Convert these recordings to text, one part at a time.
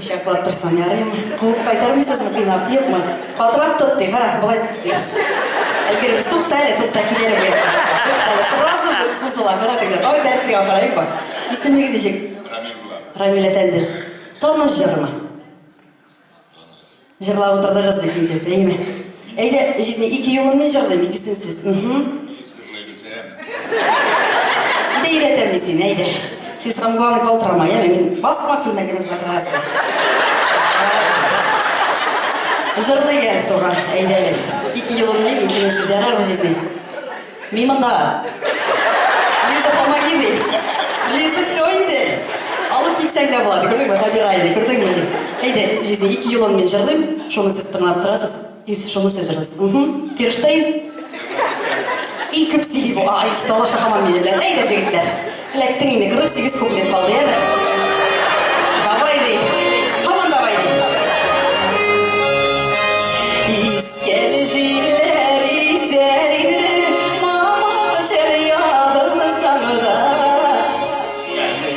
Кочаклап торсаң ярыймы? Куып кайтармыйсызмы кыйнап, юкмы? Катырак тот ди, кара, болай тот ди. Әйгеребез, тукта әле, тукта, кил әле бу якка. Тукта әле, сразу бит сузыла, кара тегеләр. Ой, дәртле ахырайым ба. Исемегез ничек? Рамил була. Рамил әфәнде. Таныш җырмы? Җырлап утырдыгыз бит инде, әйеме? Әйдә, җизни, ике юлын мин җырлыйм, икесен сез. Угу. Җырлый белсәм. Әйдә, өйрәтәм мин сине, әйдә. Син сам главный калтырама, яме, мин басма күлмәгемне зараза. Җырлыйк әле, туган, әйдә әле. Ике юлын мин, икене сез, ярармы, җизни? Мин монда. Лиза, помоги, ди. Лиза, все инде. Алып китсәң дә була, ди. Күрдеңме, забирай, ди. Күрдеңме? Әйдә, җизни, ике юлын мин җырлыйм, шуны сез тыңлап торасыз. И шуны сез җырлыйсыз. Угу. Ферштейн. И күп сөйли бу. Ай, талаша һаман минем белән. Әйдә, җегетләр. Эләктең инде, 48 куплет калды, яме. Давай, ди. Һаман давай, ди. Искән җилләр исәр инде, мамык шәл ябынсаң да.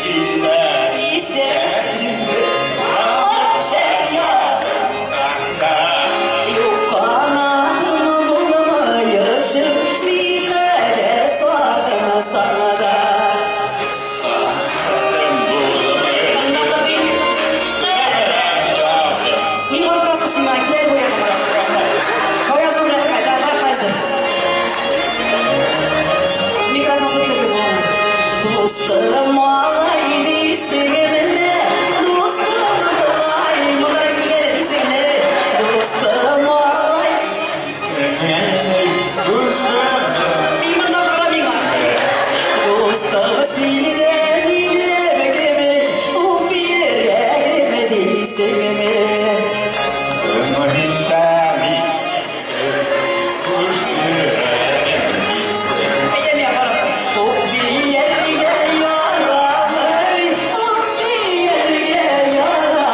Җилләр Исәр инде, мамык шәл ябынсаң да. Юк канатың булмаячак, никадәр сагынсаң да. Канатым булмый. Ни калдырасың син миңа? Кил әле бу якка. Кая зур рәхмәт, давай хәзер. Микрофон тоттырды бу аны. Дустым алай дисеңме? Дустым болай, моннан кил әле дисеңме? Дустым алай. Дустым. Мин монда кара миңа. Дустым син дә минем кебек, үк йөрәгем дисеңме? Әйдә миңа карап. Ук дияргә ярамый, ук дияргә ярамый.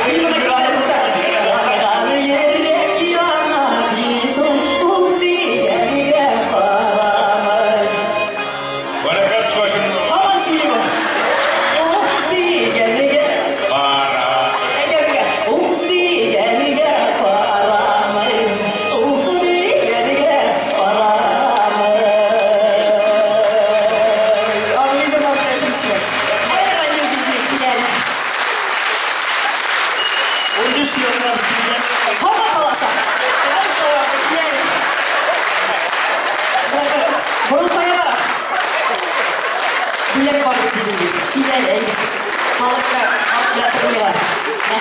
Мин монда килә тукта. Янган йөрәк яна бит ул, ук дигәнгә карамый. Һаман сөйли бу. Ук дигәнгә. Әйдә бергә. Ук дигәнгә карамый, ук дигәнгә карамый. Аңлый җырлап беләсеңче. Әй, Рамил җизни, кил әле. Һаман талаша. Ай, савабы, кил әле. Борылып кая бара? Бүләк бар бит дидем бит. Кил әле, әйдә. Халыкка ат белән тормыйлар. Мә.